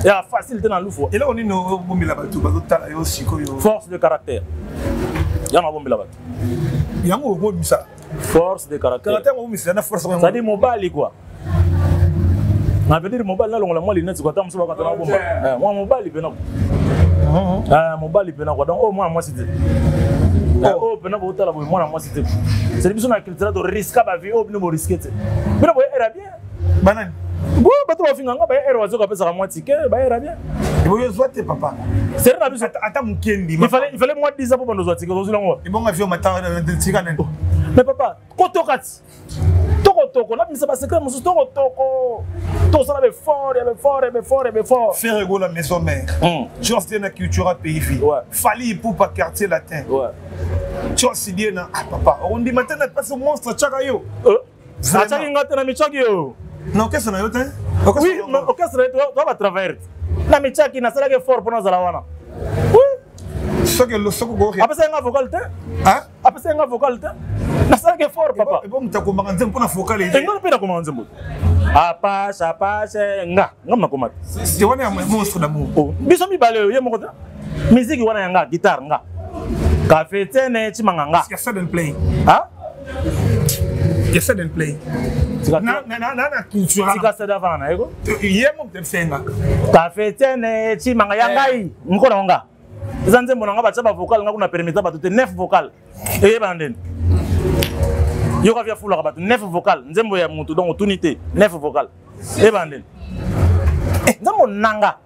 ya facile te na lufu. Eloko nini obombela bato bazotala yo sikoyo? Force de caractère yango abombela bato. Yango okobimisa. Force de caractère. Caractère okobimisa na force. C'est-à-dire mobali quoi, na veut dire mobali nalongola mwa lunette quoi, ata mosusu bakata na bomba mwa mobali pena, mobali pena quoi. Donc oyo mwana mwasi te, oyo pena botala boye mwana mwasi te. C'est biso na culture to risque ba vie oyo bino boriske te. Bino boye era bien. Banani? Bo bato bafinga nga baye ere wazoka apesaka mwa ticket baye era bien. Eboyo ozwa te papa. Seri na biso. Ata mokendi. Il fallait moi 10 ans po bando ozwa ticket ozwi lango. Ebonga vio mata tika nani? Mais papa, kotoka ti tokotoko nabimisa basecret mosusu, tokotoko tosala befort ya befort ya befort ya befort. Ferre Gola maison mère. Georges Diena Cultura Pays Vie. Fally Ipupa Quartier Latin. Georges Diena, ah papa, on dit maintenant pas ce monstre tchaka yo. Atiaki nga te na michaki yo. Na orchestre na yo te? Oui, orchestre to batravailleur na michaki nasalaki effort mpo nazala wana. Oui. Soki soki apesaki nga vocal te, apesaki nga vocal te, nasalaki effort papa. Ebo moto akomaka nzembo mpona vocal? Enga mpe nakomaka nzembo apashe apashe nga nga nakoma te. Wana ya monstre d'amour. Biso mibale oyo ye moko te, musique wana ya nga, guitare nga, café tene cimanga nga. Ya sudden play. Ah? Ya sudden play. Na na na na culture. Tika sada vana na yeko. Ye mo te senga. Café tene cimanga ya ngai nkona nga. Eza nzembo na nga batya bavocal nga kuna permettre bato te 9 vocal eyebana ndeni yoka via fulaka bato 9 vocal nzembo ya motu donc otuni te 9 vocal eyebana ndeni nzembo nanga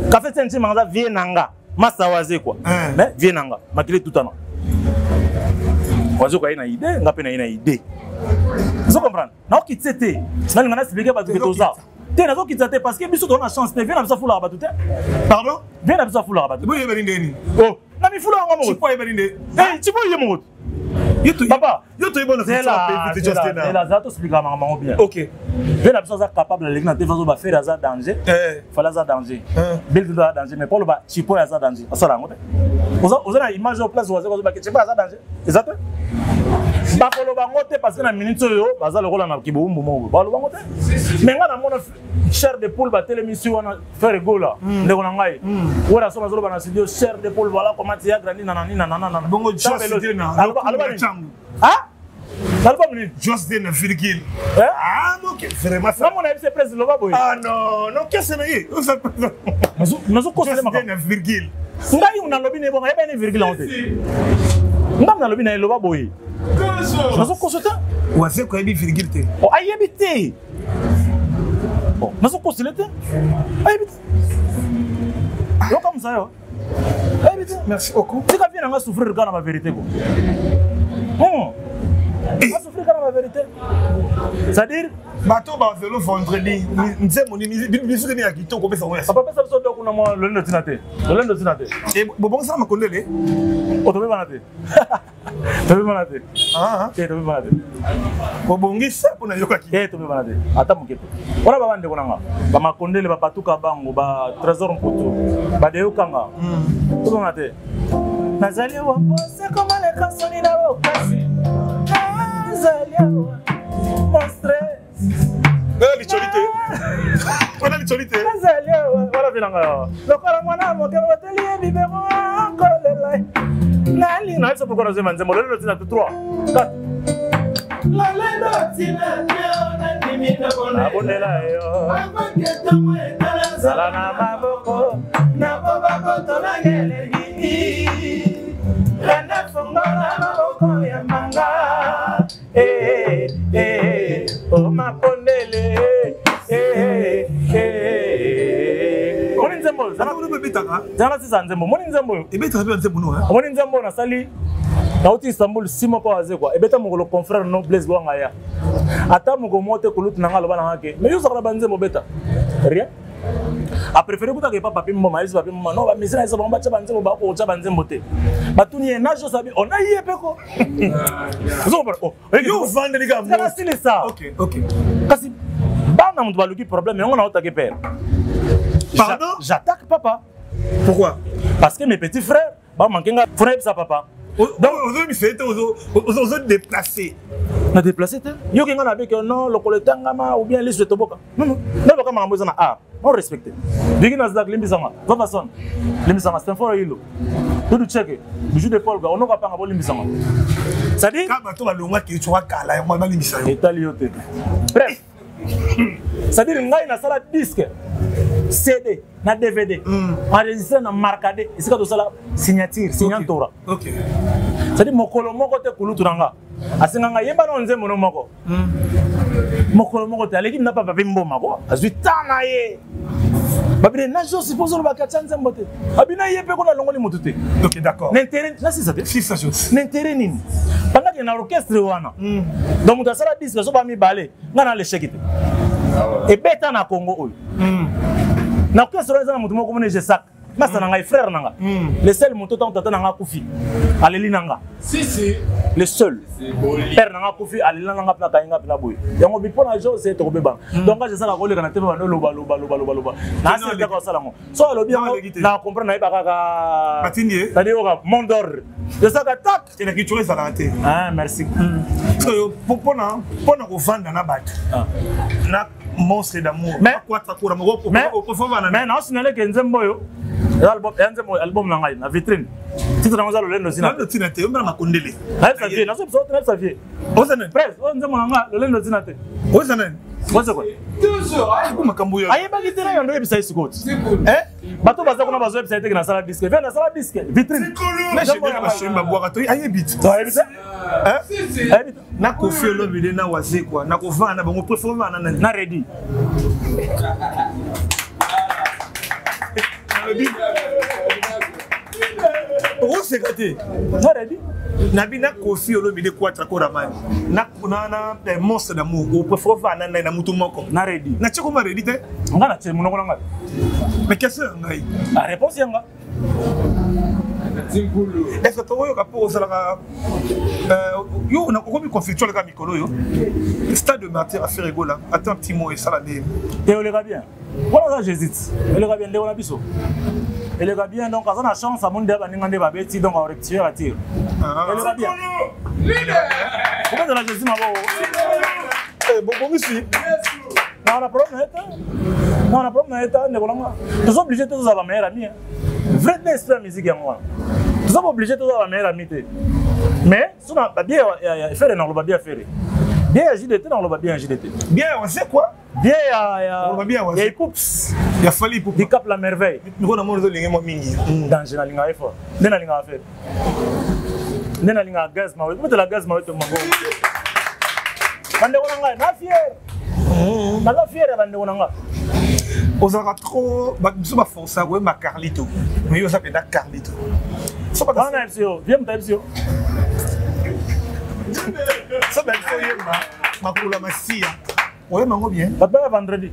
café tene cimanga aza vie nanga masa waze quoi, mais vie nanga makili tutana wazoka ye na idée nga mpe na ye na idée, ozo comprendre? Naokitise te, nalinga naexpliquer bato ke toza te, nazokitisa te parce que biso toza na chance te. Vie na biso afulaka bato te. Pardon? Vie na biso afulaka bato. Boyebani ndeni? Oh, na mifula yango moko. Chipo ayebani nde? Chipo ye moko papa. Yo toyebana. Zela, toexpliquaka makambo yango bien. Ok. Vie na biso aza capable aleki na te azoba Ferre aza danger, Fally aza danger, Bill Clinton aza danger, mais mpo oloba Chipo aza danger asala yango te. Oza na image oyo place waza kozobake Chipo aza danger eza te. Bakoloba yango te parce que na minute oyo baza lokola na kibowumbu moko, baloba yango te. Mais nga namona chair de poule batelemisi wana Ferre Gola, ndeko na ngai wera so nazoloba na studio chair de poule, voilà comment tu as grandi nanani nanana. Bongo Jos Dena? Aloba ah naloba nini? Jos Dena virgule. Ah ok, vraiment ça. Namona yebise président loba boye. Ah non non, kese na ye. Nazokosela. Dena virgule. Ngai nalobi na ye bongo ayebani virgule yango te. Ngai nalobi na ye loba boye, nazokoso te. Wazeko ayebi virgule te? Ayebi te, nazokosele te, ayebi te. Yoka mosa yo ayebi te. Merci beaucoup. Tika vie nanga souffrir kaka na bavérité ko asouffrir kaka na bavérité, c'est-à-dire Bato bavelo vendredi nzembo musique nini ya kitoko opesa ngo? Papa, pesa biso do kuna mwa lolendo ntina te, lolendo ntina te. Bobongisaka makondele? Tobebana te, tobebana te te, tobebana te. Bobongisa mpo nayokaki. Te, tobebana te ata moke te. Wana baba ndeko nanga bamakondele bapatuka bango ba Trésor Mputu badeyokanga, tobebana te. Nazali awa pose komaleka soni na bokasi, nazali awa monstre. Wana licoli te, wana licoli te. Nazali awa wana vilanga lokola mwana moke bateli ye bibero kolela nali nayebisa pourquoi nazwema nzembo lolelo ntina te 3 4 Lolendo ntina te, nandimi. Nabondela yo zala na maboko nabo bakotolanga elengi rana fongola maboko ya manga o makondele. Moni nzembo Ebetaka. Zala sisa nzembo, moni nzembo oyo. Ebetaka mpe nzembo no. Omoni nzembo oyo nasali nauti Istanbul si moko aze kua ebeta mokolo confrère no Blaise Bwanga ya ata moko moko te kolutu na nga aloba na nga ke mais yo ozalaka na banzembo obeta rien. Apréféré kutaka epa Papi Mboma, ayebisi Papi Mboma, non, bamisien na biso bango batya banzembo, bakotya banzembo te. Batuni ye na Jos abi, ona ye mpe ko. Yo ovandeli kaka. Nasilisa. Kasi bana moto baluki problème yango, naotaki père. Pardon? J'attaque papa. Pourquoi? Parce que mes petits frères bamanke nga, fona yebisa papa. Donc ozobisa ye te, ozodéplace. Na déplace te, yoki nga na beke non, lokolo etangama ou bien liso etoboka. Non, non, nayebaka makambo eza na art, on respecte. Biki nazalak, limbisanga Vavason, limbisanga Stanford Ilo, Dudu Cheke, Bijou de Paul ga onoka panga, bolimbisanga. C'est-à-dire bato balongwaki ecoka kala, yango balimbisa yo. Etali yo te. Bref, c'est-à-dire ngai nasala disque, CD na DVD, enregistré na Marcade, esika tosala signature, signantora. C'est-à-dire mokolo moko te kulutu na nga asenga nga yemba na nzembo no moko. Mokolo moko te aleki na papa mpe mboma ko azwi ta na ye babine na Josi mpo ozolobaka atya nzembo te, abina ye mpe kuna alongoli motu te. Ok, d'accord. Na intérêt nasisa te. Sisa, Jos. Na intérêt nini pendant ke na orchestre wana? Donc moto asala disque so ba mibale, nga na l'échec te ebeta na Congo oyo. Na orchestre wana eza na moto moko mone Jesak, masa na ngai, frère na nga, le seul moto ntango tata na nga akufi aleli na nga. Le seul père na nga akufi aleli na nga mpe akangi nga mpe na boye yango bi mpo na Jose tokobebana. Donc nga Jesaka koleka na te mpe bando loba loba loba loba loba na asilitaka kosala yango. So alobi yango na comprendre, nayeba kaka. Batindi ye. C'est-à-dire oka mot d'ordre Jesaka tak. Na culture ezalaka te. Ah, merci. Oyo mpona kovanda na bato na Monstre d'Amour. Mais naosinale ke nzembo oyo eza album, ya nzembo album na ngai na vitrine, titre nango eza Lolendo. Ntina ntina te, ombela makondele. Nayebisa vie, nazoyebisa, nayebisa vie. Oza nani? Presse oyo nzembo na nga Lolendo ntina te. Oza nani? Oza kwa makambo oyo ayebaki te, nayo ndoyebisa ye sikoyo ti bato baza kuna bazoyebisa ye teke nasala disque vie, nasala disque vitrine. Babwaka to ayebi te. Ayebi te, ayebi te. Na Kofi Olomide na Wazekwa, na kovanda na bango, préfère ovanda na nani? Na Redi. Nalobi okoseka te. Na Redi. Nabi na Kofi Olomide, Kwatra Koramani na Monstre d'Amour, opréfère ovanda na nani na mutu moko? Na Redi. Na tie koma Redi te. Nga na tie monoko na ngai. Mais question ya ngai. La réponse yanga. Est ce que tokoyoka mpo ozalaka yo okomi conflictuel kaka mikolo oyo, stade de martyr affaire Egola, ata un petit mot esala nde? Te, oleka bien wana aza jésus, eleka bien ndeko na biso, eleka bien. Donc aza na chance, amoni nde baninga nde babeti, donc arectifier atire, eleka bien. Obetela Jésus maboko. Bobongisi. Na problème na ye te, na problème na ye te, ndeko nanga. Toza obligé te tozala bameilleur ami. Vrai nde esprit ya musique yango wana. Toza baobligé tozala bameilleur ami te, mais so na babien ya Ferre, nakoloba bien ya Ferre, bien ya JDT, nakoloba bien ya JDT. Bien ya quoi? Bien ya Ecoups. Ya Fally Ipupa. Dicap la Merveille. Miko na moni ozolinge mwa mingi. Danger, nalingaka ye fort nde nalingaka Ferre, nde nalingaka gaz mawe, kobetela gaz mawe to mango. Bandeko na ngai, na fier, naza fier ya bandeko na ngai. Ozalaka trop, bato biso baforsa koyemba Carlito, mais yo oza mpenza Carlito. Wana nayebisi yo vie, moto ayebisi yo. So babiso oyemba makolo ya masiya, oyemba yango bien. Bato baya vendredi.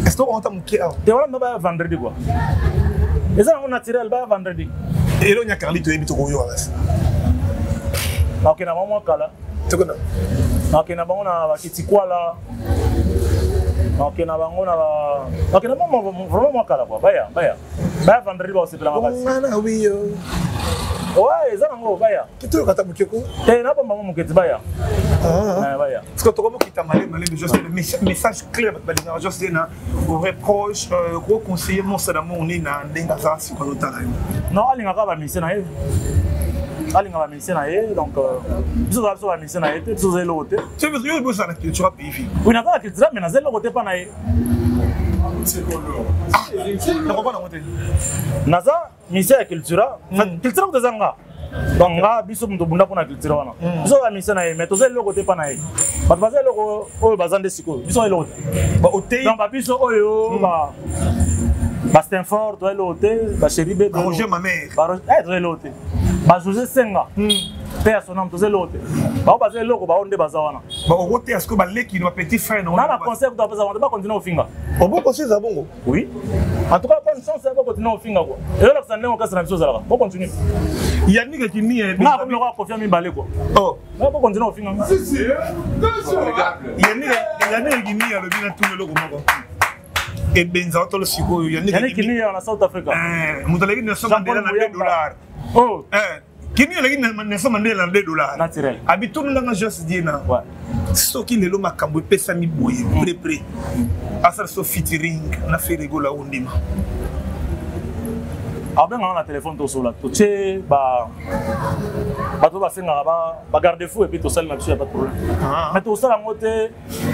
Est ce que okota moke awa? Te, wana baya vendredi quoi, eza yango naturel, baya vendredi. Eloko nya Carlito oyebi, tokoyoka kasi. Nakokenda bango mwa kala, nakokenda bango na bakitikwala, nakokenda bango na nakokenda bango vraiment mwa kala quoi. Baya, baya, baya vendredi, bakosepela makasi. Ngana wiyo. Ouais, eza nango, baya. Toyoka ata moke ko. Te, nabomba ngo moke ti, baya. Baya. Parce que tokomokita malemi malemi, juste message clair, bato balingaka juste na reproche, koconseiller Monstre d'Amour nini na ndenge aza sikoyo azotala yo? Non, alingaka bamusicien na ye, alinga bamusicien na ye. Donc biso ozala biso bamusicien na ye te, biso oza eloko te. Yo bozala na culture pays vie. Oui, naza na culture, mais naza eloko te mpa na ye. Nakoka nango te. Naza musicien ya cultura, cultura kuta eza nga. Donc nga, biso moto obunda mpona culture wana, biso bamusicien na ye, mais toza eloko te mpa na ye. Bato baza eloko oyo baza nde sikoyo, biso eloko te. Donc babiso oyo ba Stanford toza eloko te, bacheri be. Roger Mamere. Toza eloko te, ba José Senga mpe ya sonam, toza eloko te. Bango baza eloko, bango nde baza wana. Bakokoteya sikoyo baleki na bapetit frère na na conseil kuta bapesa bango, bakontinue kofinga. Obo conseil eza bongo? Oui. En tout cas, bonne chance, bakontinue kofinga quoi. Ezolakisa ndenge orchestre na biso ezalaka. Bokontinue. Yannick Kimia. Nga akomi lokola kofia mibale quoi. Oh. Nga bokontinue kofinga nga. Si si. Yannick Kimia alobi na tuna eloko moko. Ebenza otolo sikoyo Yannick Kimia na South Africa. Eh, moto aleki Nelson Mandela na 2 dollars. Oh. Eh, Kimia aleki Nelson Mandela na 2 dollars. Naturel. Abitunulanga Jos Diena. Ouais. Soki lelo makambo epesami boye près près. Asala so featuring na Ferre Gola ondima. Abengaka na telefone tosola totie ba bato basengaka ba garde fou epuis tosali na biso ya pas de problème. Mais tosala yango te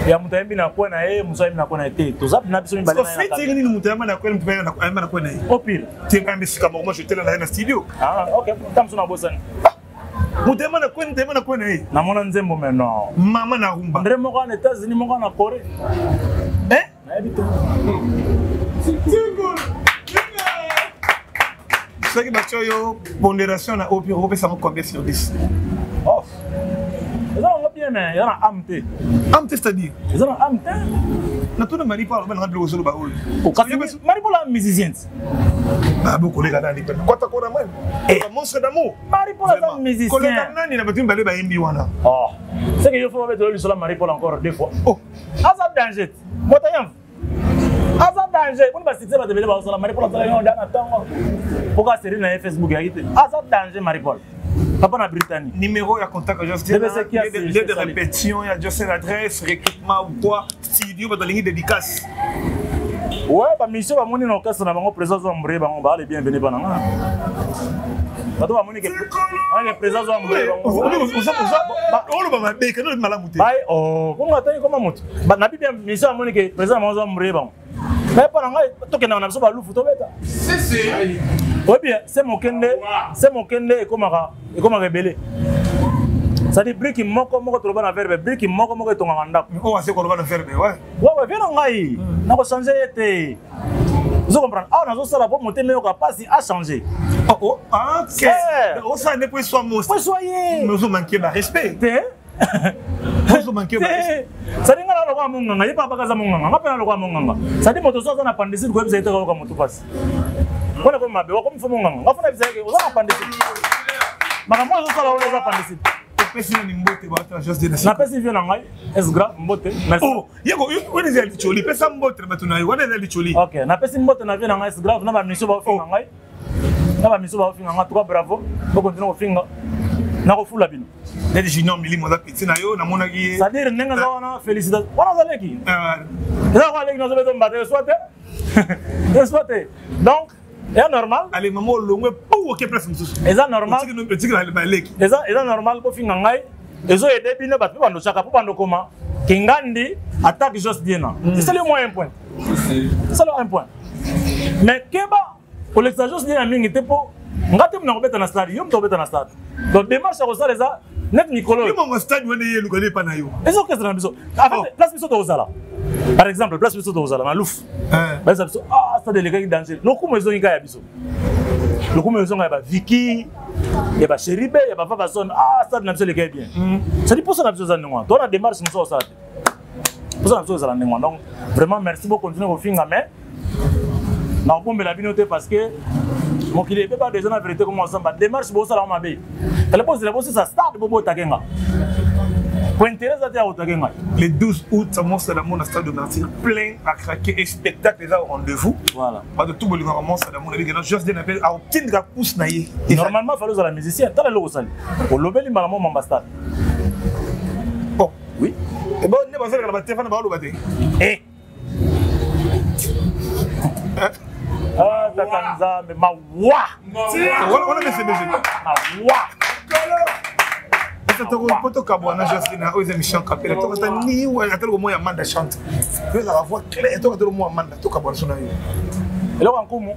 ya moto ayembi na coin na ye, moto ayembi na coin na ye te, toza na biso mibale. Featuring nini moto ayemba na coin, moto ayemba na coin na ye? Au pire te ngai mesika moko moi je tela na ye na studio. Ah ok, ta mosu na bosani. Moto ayemba na coin, moto ayemba na coin na ye. Namona nzembo mais non. Mama na rumba. Ndre moko na États-Unis, moko na Corée. Eh? Nayebi te. Soki batia yo pondération na opi, okopesa yango combien sur 10? Oh. Eza yango bien mais eza na âme te. Âme te, c'est-à-dire? Eza na âme te. Natuna Marie Paul aloba nanga biloko ozoloba oyo. Kasi Marie Paul aza musicien. Bah, bokoleka nani mpe kwata kora mani monstre d'amour. Marie Paul aza musicien. Koleka nani na bato mibale bayembi wana? Oh. C'est que yo faut babetela lisolo ya Marie Paul encore deux fois. Oh. Aza danger. Moto yamvu. Aza danger. Boni ba succès bato ebele bazosala Marie Paul asala yo na ntongo. Mpoka série na ye Facebook yaki te. Aza danger Marie Paul. Papa na Britannie. Numéro ya contact ya Justin. Lieu de répétition ya Justin, adresse, recrutement ou quoi, studio bato balingi dédicace. Ouais, ba mission ba moni na orchestre na bango président zo ambre bango ba les bienvenus bana nga. Bato ba moni ke le président zo ambre bango. Oloba mabe kana malamu te. Bai oh, kongo atani koma moto. Ba na bibia mission ba moni ke président bango zo ambre bango. Mais pa na ngai tokendaka na biso ba lufu tobeta. Si si. Oyebi se mokende, se mokende ekomaka ekomaka ebele. C'est-à-dire brique moko moko toloba na verbe, brique moko moko etongaka ndako. Oyo ase koloba na verbe, ouais. Ouais, ouais, viens na ngai. Nako changer ye te. Ozo comprendre? Awa nazosala po motema eyoka pasi a changer. Oh, oh, ah, ok. Osala nde po eswa mosi. Po eswa ye. Mais ozo manquer ba respect. Te. Ozo manquer ba respect. C'est-à-dire nga na lokola monganga, ye papa aza monganga, nga mpe na lokola monganga. C'est-à-dire moto so aza na appendicite koyebisa ye te kayoka moto pasi. Wana komi mabe, wakomi fo monganga. Nga fo nayebisa ye ke oza na appendicite. Makambo oyo ozosala wana oza appendicite. Opesi nani mbote bato ya Jos de Nasi? Napesi vie na ngai, est grave mbote. Merci. Oh, yeko wana eza licholi, pesa mbote na bato na yo, wana eza licholi. Ok, napesi mbote na vie na ngai, est grave na ba mission baofinga ngai. Na ba mission baofinga ngai, en tout cas bravo. Bokontinue kofinga. Nakofula bino. Neti Junior Milimo aza petit na yo, namonaki ye. C'est-à-dire ndenge aza wana félicitation. Wana aza leki. Eza kwa leki nazobeta mbata eswa te. Eswa te. Donc eza normal. Allez maman olongwe pou oke place mosusu. Eza normal. Otiki baleki. Eza eza normal bofinga ngai. Ezo aider bino bato mpe bando chaka mpo bando koma. Kingandi attaque Jos Diena. Esali moi un point. Esali un point. Mais keba kolekisa Jos Diena mingi te mpo nga te mona kobeta na stade, yo moto okobeta na stade. Donc démarche ya kosala eza net mikolo. Yo mongo stade wana ye eluka epa na yo. Eza orchestre na biso. En fait, place biso tokozala. Par exemple, place biso tokozala na Lufu. Bayesa biso ah stade elekaki danger. Lokumu ezongi kaka ya biso. Lokumu ezonga ya ba Vicky, ya ba Cheribe, ya ba Vava Zone. Ah stade na biso elekaki bien. C'est-à-dire posa na biso eza ndenge wana. Toza na démarche mosusu osala te. Posa na biso ezala ndenge wana. Donc vraiment merci beaucoup, continuer kofinga mais nakobombela bino te parce que mokili ebeba déjà na vérité comme ensemble démarche bosala mabe. Kale bozela bosisa stade bobotake nga. Po intérêt eza te ya kotake ngai. Le 12 août, Monstre d'amour na stade de Martyr, plein à craquer et spectacle eza au rendez-vous. Voilà. Bato tout bolingaka Monstre d'amour na bikena Jos de Napel a obtindika pousse na ye. Normalement fallait ozala musicien, tala eloko osali. Olobeli mbala moko mamba stade. Bon. Oui. Et bon, ne bazalaka na ba téléphone ba loba te. Eh. Ah, tata Nzambe, mawa. Wana mese mese. Mawa. Po tokabwana Jocelyne oyo eza émission kapela tokata ni ata loko mwa ya Amanda chante yo ezalaka voix claire tokata loko mwa Amanda tokabwana so na yo eloko ya nkumu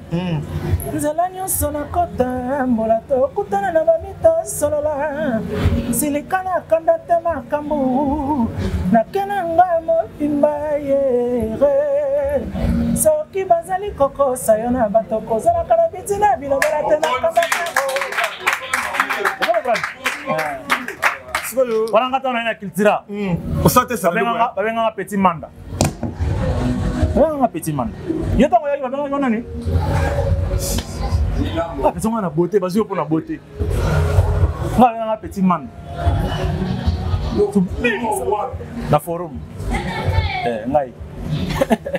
nzela nyonso nakotambola tokutana na bamito solola silika nakanda te makambo nakena ngai mobimba yere soki bazali kokosa yo na bato kozalaka na biti na bilobela te nakanda te. Sikoyo wana nga ntango naye na cultura osala te sala. Babenganga petit manda, babenganga petit manda. Yo ntango oyaki, babengaki yo nani? Apesa nga na beauté, bazwi yo mpo na beauté. Nga babenganga petit manda na forum ngai.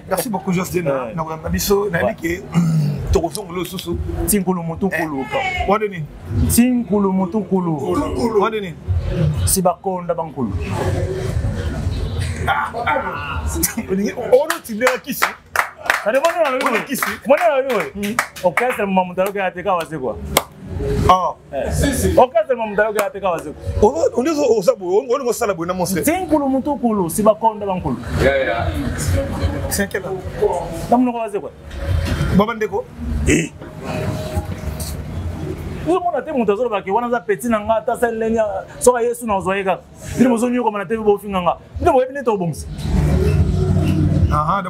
Merci beaucoup, Jos Dena, na kolanda biso. Nayebi ke tokozongola lisusu. Tinkulu motu nkulu. Wana nini? Tinkulu motu nkulu. Wana nini? Si bakonda bankulu. Ono tindela kisi. Mona nalobi boye, orchestre mamutu aloki ya te kaka wazekwa. Orchestre mamutu aloki ya te kaka wazekwa. Oza boye, olingo osala boye na monstre. Tinkulu mutu kulu si bakonda bankulu. Na monoko wazekwa. Baba ndeko. Ozomona te, moto azolobaki wana aza petit na nga, ata saleleni soki ayesu na ozwa ye kaka. Bino bozonyokoma na te, bofinga nga, bino boyebi nde tobongisa.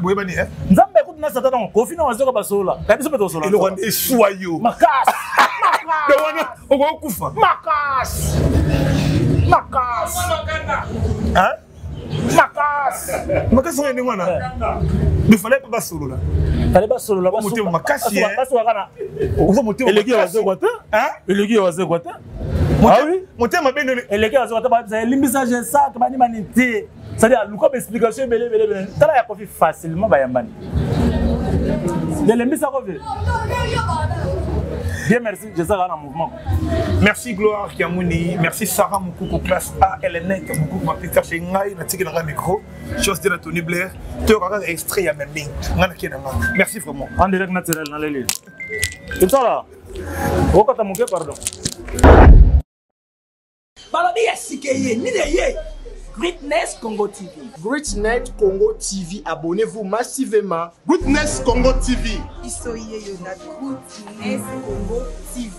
Boyebani. Nzambe ekuti na satan ntango Kofi na wazoka basola ka biso mpe tosola. Eloko wana eswa yo. Makasi. De wana okokufa. Makasi, makasi, makasi. Makasi oyo ndenge wana, mais fallait mpe basolola. Fallait basolola. Motema makasi. Basuka na oza motema. Eleki ya wazekwa te, eleki ya wazekwa te. Motema mabe ndenge. Eleki ya wazekwa te, babisa elimbisa jesak bani bani te, c'est-à-dire aluka baexplication ebele ebele ebele. Tala ya Kofi, facilement bayambani, elembisa Kofi. Bien, merci, jesak na mouvement. Merci Gloire Kiamuni, merci Sarah Moukoukou, classe A, Elennette Moukoukou, ma petite chez ngai, na tiki na micro, chose de la Tony Blair, tu auras extrait ya même nga na kena nga. Merci vraiment. En direct naturel na leli. Tsala. Okata moke, pardon. Balobi ya sika ye nini eye? Greatness Congo TV. Greatnet Congo TV, abonnez-vous massivement. Greatness Congo TV. Biso yeyo na Greatness Congo TV.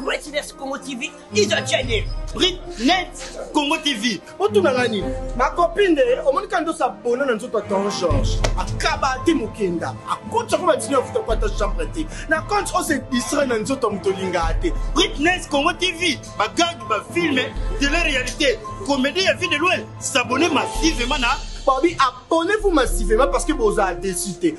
Greatness Congo TV is a channel. Greatness Congo TV. Otunanga nini? Makopi nde omoni kaka nde osabona na nzoto ya ton George akaba te, mokenda akotisa ko badisine afuta ko ata chambre te na compte ose distrait na nzoto ya moto olingaka te. Greatness Congo TV, bagag, bafilme, télé-réalité, comédie ya vie de loin. S'abonner massivement na Babi, abonnez-vous massivement parce que bozala déçu te.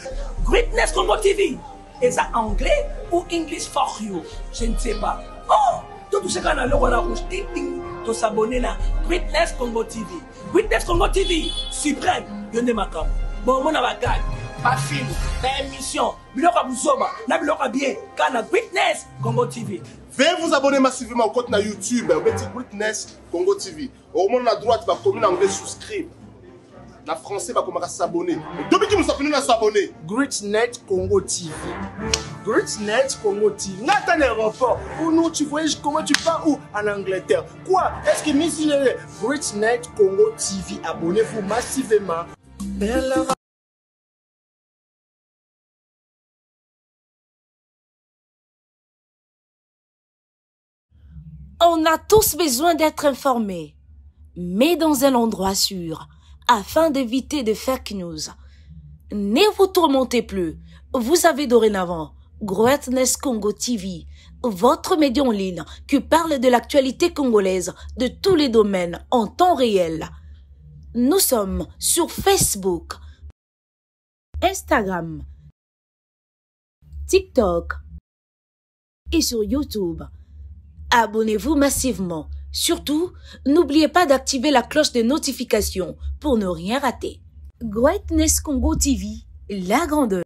Greatness Congo TV eza anglais ou English for you, je ne sais pas. Oh, totouche kaka na eloko wana rouge, ting ting, tosabone na Greatness Congo TV. Greatness Congo TV suprême, yo nde makambo. Bomona bagag, bafilme, baémission, biloko ya buzoba na biloko ya bien kaka na Greatness Congo TV. Veuillez vous abonner massivement au compte na YouTube, obeti Greatness Congo TV. Okomona na droite bakomi na anglais souscribe. Na français bakomaka s'abonner. Dobiki mosapi na s'abonner. Greatnet Congo TV. Greatnet Congo TV. Nga ata na aéroport. Ou non, tu voyages comment, tu pars où? En Angleterre. Quoi? Est-ce que Miss Greatnet Congo TV, abonnez-vous massivement. On a tous besoin d'être informés, mais dans un endroit sûr, afin d'éviter de fake news. Ne vous tourmentez plus. Vous avez dorénavant Greatness Congo TV, votre média en ligne qui parle de l'actualité congolaise de tous les domaines en temps réel. Nous sommes sur Facebook, Instagram, TikTok et sur YouTube. Abonnez-vous massivement. Surtout, n'oubliez pas d'activer la cloche de notification pour ne rien rater. Greatness Congo TV, la grandeur.